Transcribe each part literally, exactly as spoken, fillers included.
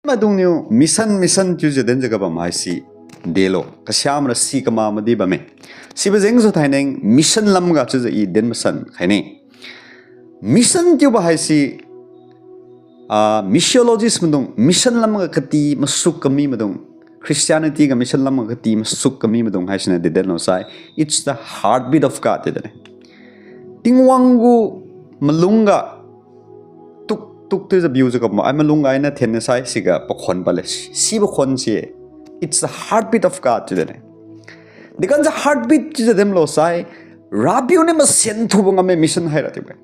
Maidung niu mission, mission chiujiu dinjiu kabam haise delo. Kasiamra si kama madi bamme. Sibo jengsu thaineng mission lamga chiujiu i din masan khaine. Mission chiubo haise, ah, missiologist maidung, mission lamga kati masuk kami maidung, Christianity ga mission lamga kati masuk kami maidung haisiniu di dinlo sai, it's the heartbeat of God di dine. Tingwang gu malungga tuk tuk chiujiu biujiu kabam, ai malungga ainiu thenna sai siga pakhon pale. Sibo khon si, it's the heartbeat of God chiu dine. Dikanjiu heartbeat chiujiu dinlo sai, Rapiu niu masen thubo ngamme mission haira chiubo-e.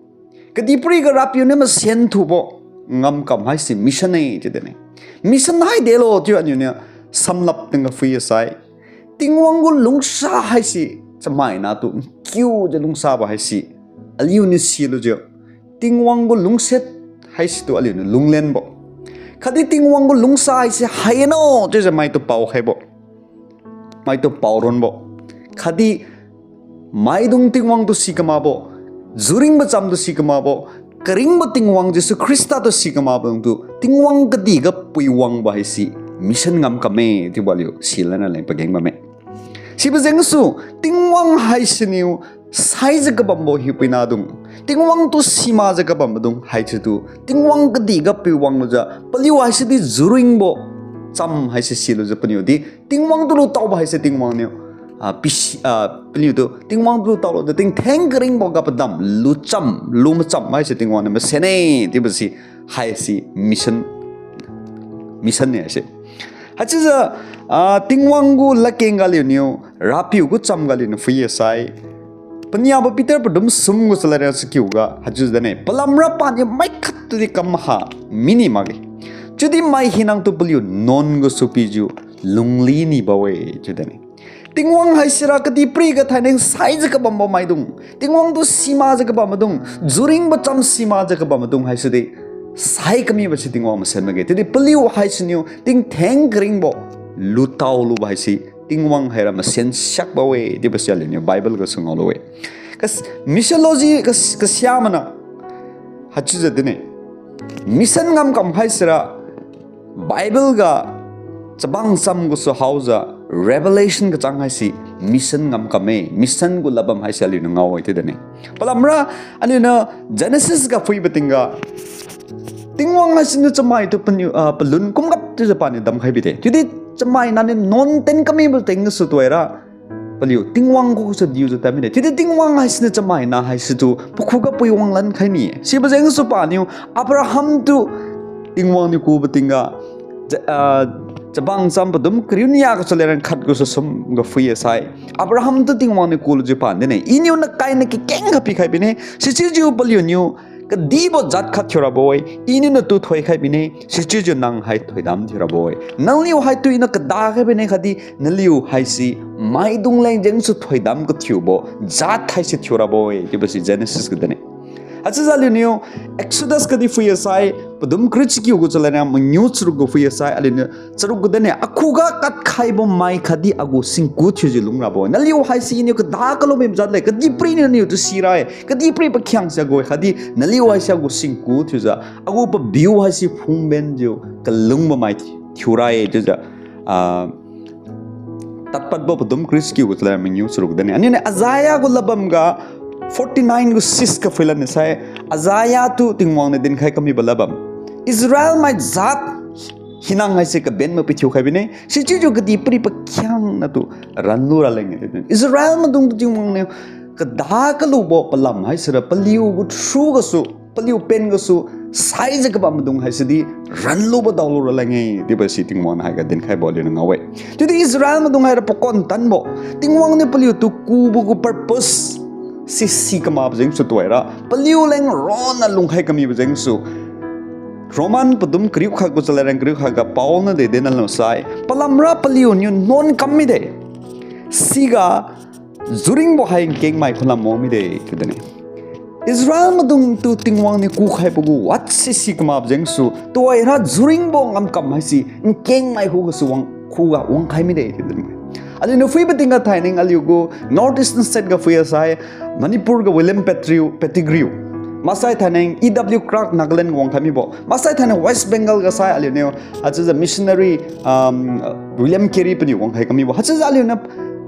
Kadihpiriga Rapiu niu masen thubo ngamkam haise mission-e chiu dine. Mission hai delo chiu aliuniu samlap tingga phui sai, Tingwang gu lungsa haise chamaina tu nkiujiu lungsabo haise aliuniu silujiu, Tingwang gu lungsiat haisitu aliuniu lunglenbo, khatdi Tingwang gu lungsa haise haino chiujiu maitu paokhaibo, maitu paoronbo, khatdi maidung Tingwang tu si kamabo, juringbo cham tu si kamabo, karingbo Tingwang Jesu Khrista tu si kamadungtu Tingwang kadihga puiwangbo haise mission ngamkamme chiubo aliu silanra leng pageng bamme. Sibo jengsu, Tingwang haisiniu saijiu kabambo hiupuinadung, Tingwang tu simakjiu kabammaidung haisitu Tingwang kadihga puiwanglujiu paliu haisidi juringbo cham haise silujiu paniudi Tingwang tu lutaobo haise Tingwang niu, ah, pisi, ah, paliutu Tingwang tu lutaolujiu tingtheng karingboga padam lucham lumacham haise Tingwang niu masen-e chiubo si haise mission, mission-e haise. Haichiujiu, ah, Tingwang gu ladkeng ga aliuniu, Rapiu gu cham ga aliuniu phui sai, Paniabo Peter padum sum gu chalad riak chakiuga haichiujiu dine, palamra paniu mai khat tudi kam maha mini makge. Chiudi mai hinatu paliu nuan gasu pijiu lungli nibo-e chiu dine. Tingwang haisira kadihpiriga thaineng saijiu kabambo maidung, Tingwang tu simakjiu kabammaidung, juringbo cham simakjiu kabammaidung haisidi sai kamibo si Tingwang masen makge. Chiudi paliu haisiniu tingtheng karingbo lutao lubo haise Tingwang haira masen siakbo-e chiubo si aliuniu Bible gasu ngaolu-e. Kas-, missiology kas-, kasia mana haichiujiu dine. Mission ngamkam haisira Bible ga chabang cham gasu haojiu Revelation kachang haise mission ngamkamme, mission gu ladbam haise aliuniu ngao-e chiu dine. Palamra aliuniu Genesis ga phuibo tingga Tingwang haisiniu chamaitu paniu, ah, palun kumgap chiujiu paniu damkhai bide. Chiudi chamai naniu nuan ten kamibo tingsu tuhoira paliu Tingwang khugasu diujiu tad mide. Chiudi Tingwang haisiniu chamai na haisitu pakhuga puiwang lan khai mi-e. Sibo jengsu paniu Abraham tu Tingwang niu kubo tingga, ja-, ah, chabang cham padum kariu nia gasu lerang khat gasu sum ga phui sai, Abraham tu Tingwang niu kulujiu pan dine, Iniu nakai na kakeng ga pikhai bine, sichiujiu paliuniu kadibo jat khat thiurabo-e, Iniu natu thoikhai bine, sichiujiu nang hai thoidam thiurabo-e. Nangliu haitu Iniu kadakhai bine khatdi naliu haise maidung leng jengsu thoidam kathiubo jat haise thiurabo-e chiubo si Genesis ga dine. Haichiujiu aliuniu Exodus gadi phui sai, padum kariu chakiu gu chalad riak mangiu charuk gu phui sai, aliuniu charuk gu dine, Akhuga katkhaibo mai khatdi agu singku thiujiu lungrabo-e. Naliu haise Iniu kada kalu mi jat le, kadihpiri niu naliutu sira-e, kadihpiri pakhiang siagu-e, khatdi naliu haise agu singku thiujiu, agu pabiu haise phungbenjiu kalungbo mai thiura-e chiujiu, ah, Tadpadbo padum kariu chakiu gu chalad riak mangiu charuk dine. Aniuniu Isaiah gu ladbam ga forty nine gu six ga phuilan sai, Isaiah tu Tingwang niu dinkhai kamibo ladbam, Israel mai jat hinang haise kabenbo pithiukhai bine, sichiujiu kadihpiri pakhiangnatu ranlu raleng-e. Israel maidungtu Tingwang niu kada kalubo palam haisira paliu gu through gasu, paliu pen gasu saijiu kabam maidung haisidi ranlubo daolu raleng-e chiubo si Tingwang niu haiga dinkhaibo aliuniu ngao-e. Chiudi Israel maidung haira pakon tanbo, Tingwang niu paliutu kubo gu purpose si si kamabo jengsu tuhoira paliu leng ronna lungkhai kamibo jengsu Roman padum kariu khat gu chalad riak kariu khat ga Paul niu de dinlo sai, palamra paliuniu nuan kam mide, siga juringbo hai nkengmai khulam wang mide chiu dine. Israel maidungtu Tingwang niu kukhaibo gu wat si si kamabo jengsu tuhoira juringbo ngamkam haise nkengmai khugasu wang, khuga wangkhai mide chiu dine. Aliuniu phuibo tingga thaineng aliu gu North Eastern State ga phui sai, Manipur ga William Pettigrew, Pettigrew Maksai thainai E W Clark Nagaland wangkhai mibo. Maksai thainai West Bengal ga sai aliuniu, haichiujiu missionary, um, William Carey paniu wangkhai kamibo. Haichiujiu aliuniu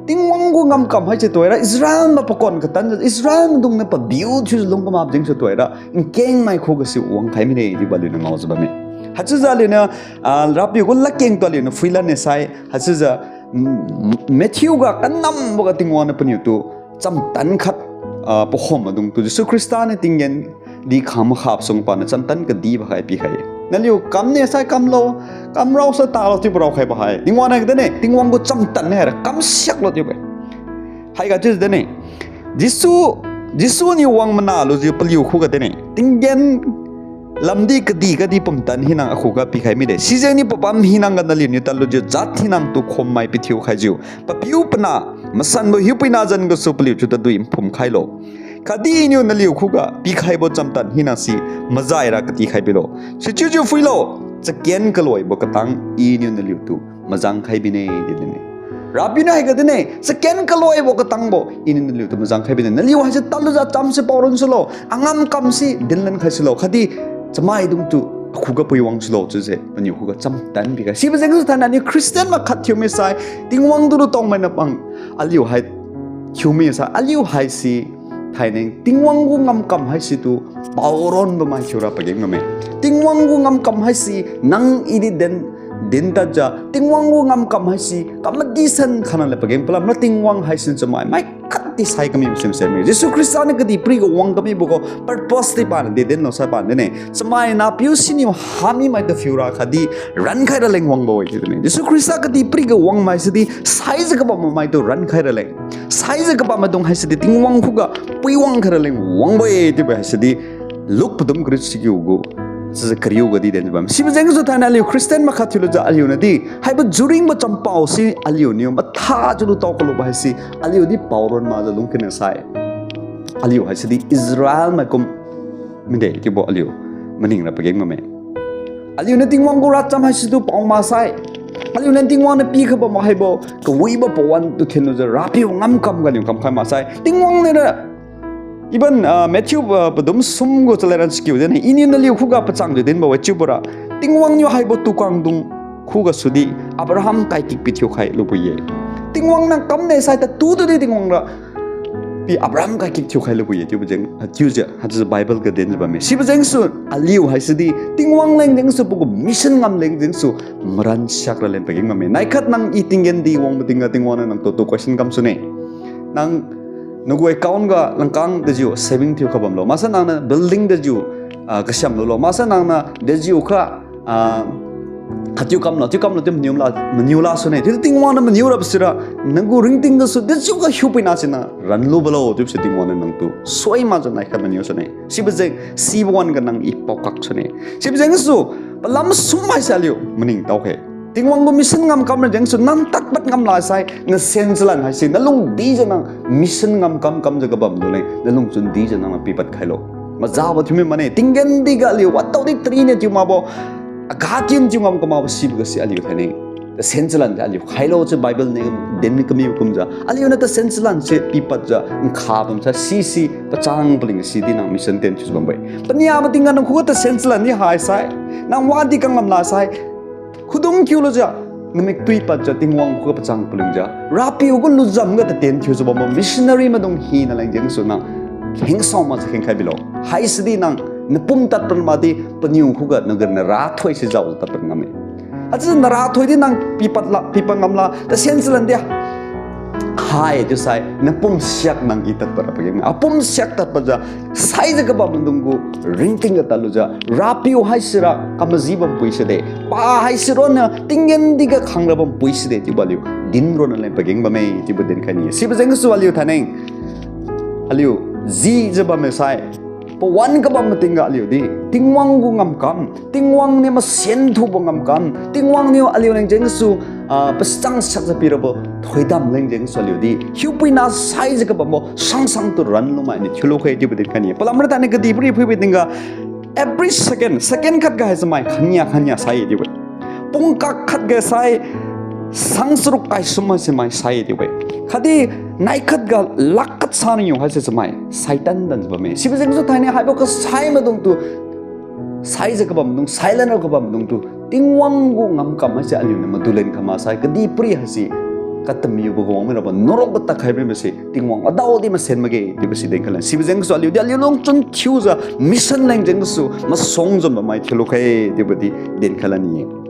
Tingwang gu ngamkam haise tuhoira, Israel ma pakon katan, Israel maidungniu pabiu thiujiu lung kamak jengsu tuhoira, nkengmai khuga si wangkhai mine chiubo aliuniu ngaojiu bamme. Haichiujiu aliuniu, ah, Rapiu gu ladkeng tu aliuniu phuilan ne sai, haichiujiu, mm, Matthew ga kanamboga Tingwang niu paniu tu chamtan khat, ah, pakhom maidung tu Jesu Khrista niu tinggen di khang makhap sung paniu chamtan kadibo hai pikhai. Naliu kam ne sai kamlo, kam rao sai talo chiubo raokhaibo hai. Tingwang niu kadine, Tingwang gu chamtan ne haira kam siaklo chiubo. Haiga chiu dine. Jesu, Jesu niu wang mana lujiu paliu khuga dine. Tinggen lamdi kadih gadi pumtan hina akhuga pikhai mide. Sijengniu pabam hina ga naliuniu tadlujiu jat hina tu khommai pithiu khaijiu, papiu pana, masanbo hiupuina zan gasu paliu chiu tadui nphum khailo. Khatdi Iniu naliu khuga pikhaibo chamtan hina si mazaira katikhai bilo. Sichiujiu phuilo, chaken kaloibo katang Iniu naliu tu majang khai bine, chiu dine. Rapiu niu haiga dine, chaken kaloibo katangbo Iniu naliu tu majang khai bine. Naliu haise tadlujiu chamse paoron sulo, angamkam si dinlan khai sulo, khatdi chamaidung tu akhuga puiwang sulo chiujiu paniu khuga chamtan pikhai. Sibo jengsu thainai aliu Christian makhat thiumi sai, Tingwang tu lutang maina pang aliu hai thiumi sai, aliu haise thainai Tingwang gu ngamkam haise tu paoronbo mai thiura pageng bamme. Tingwang gu ngamkam haise nang I di den, din tadjiu, Tingwang gu ngamkam haise kamadisan khana le pageng palamra Tingwang haise chamai mai khatdi sai kami masimse mi. Jesu Khrista niu kadihpiriga wang kamibo gu purpose di paniu di dinlo sai pan dine. Chamai nahpiu siniu hamimai tu phiura khatdi rankhai raleng wangbo-e chiu dine. Jesu Khrista kadihpiriga wangmai sidi saijiu kabam mamai tu rankhai raleng, saijiu kabam maidung haisidi Tingwang khuga puiwang khai raleng wangbo-e chiubo haisidi Luke padum kariu chakiu gu, sijiu kariu gadi dinjiu bam. Sibo jengsu thainai aliu Christian makhat thiulujiu aliu nadi haibo juringbo champao si aliuniu mathajiu lutao kalubo haise aliu di paoron makjiu lungkinna sai, aliu haisidi Israel maikum mide chiubo aliu maningra pageng bamme. Aliuniu Tingwang gu racham haisitu pao maksai, aliuniu Tingwang niu pikhaibo mahaibo kawibo pawan tu thinlujiu Rapiu ngamkam ga aliu kamkhai maksai, Tingwang niu ra even, ah, Matthew, ah, padum sum gu chalad ran chakiu dine, Iniu naliu khuga pachangjiu dinbo-e chiubora, Tingwang niu haibo tukangdung khugasundi Abraham kaikik pithiukhai lubo-e. Tingwang niu kamne sai tatu tudi Tingwang ra pi Abraham kaikik thiukhai lubo-e chiubo jeng, ah, chiujiu haichiujiu Bible ga dinjiu bamme. Sibo jengsu aliu haisidi Tingwang leng jengsu pagu mission ngam leng jengsu maran siak raleng pageng bamme. Naikhat nang I tinggen di wangbo tingga Tingwang niu nangtu tu question kamsune. Nang nagu account ga langkang dejiu saving thiu khabamlo, maksai nangniu building dejiu, ah, kasiam lulo, maksai nangniu dejiukha, ah, khat thiu kamlo, thiu kamlo chiu maniu la, maniu la sune. Chiudi Tingwang niu maniu rabo sira, nagu ringting gasu dejiukha hiupuina siniu ranlubolo chiubo si Tingwang niu nangtu soi makjiu naikhat maniu sune. Sibo jeng, sibo wan-ga nang I paokak sune. Sibo jengsu palam sum haise aliu maningtao khe. Tingwang gu mission ngamkam ra jengsu nang tadpad ngam laksai, nasen chalan haise nalung dijiu nang mission ngamkam kamjiu kabam luleng, nalungchun dijiu nang pipad khailo. Majabo thiumi mane, tinggen diga aliu wataodi tari niu thiu makbo, aga kin thiu ngam kamakbo sibo ga si aliu thainai tasen chalan jiu aliu khailo chiu Bible niu din kami kumjiu, aliuniu tasen chalan se pipadjiu nkha bamsai sisi pachang paling sidi nang mission ten thiujiu bambo-e. Paniabo tingga nang khuga tasen chalan di haisai, nang wadi kangam laksai, khudung kiulujiu, namik tui padjiu Tingwang khuga pachang palingjiu, Rapiu gu lujam ga taten thiujiu bambo missionary maidung hina leng jengsu nang kheng sao makjiu khengkhai bilo. Haisidi nang napum tadpad makdi paniu khuga nagan narathoi si jaojiu tadpad ngamme. Haichiujiu narathoi di nang pipad la, pipad ngam la, tasen chalan di hai chiusai napum siak nang I tadpad ra pageng. Apum siak tadpadjiu, saijiu kabam maidung gu ringting ga tadlujiu, Rapiu haisira kamaji bampui side, pa haisironna tinggen diga khangra bampui side chiubo aliu din ronna leng pageng bamme chiubo dinkhai ni. Sibo jengsu aliu thainai aliu jijiu bamme sai, pawan kabam matingga aliudi Tingwang gu ngamkam, Tingwang niu masen thubo ngamkam, Tingwang niu aliu leng jengsu, ah, pachang siakjiu pirabo thoidam leng jengsu aliudi hiupuina saijiu kabambo sangsang tu ranlumai niu thiulu khe chiubo dinkhai ni. Palamra thainai kadihpiri phuibo tingga every second, second khat ga hai chamai khania khania sai chiubo-e. Pungkak khat ga sai sang charuk kai sum hai chamai sai chiubo-e. Khatdi Naikhat ga lakh khat saniu haise chamai Satan danjiu bamme. Sibo jengsu thainai haibo kasai maidungtu, saijiu kabam maidung, sailan ra kabam maidungtu, Tingwang gu ngamkam haise aliuniu madu len kha maksai kadihpiri haise katamiubo ga wang mirabo, norok ga tadkhai mibose Tingwang adaodi masen makge chiubo si denkhalan. Sibo jengsu aliudi aliu lungchun thiujiu mission leng jengsu masuang jun bammai thiulu kha-e chiubo di denkhalan-e.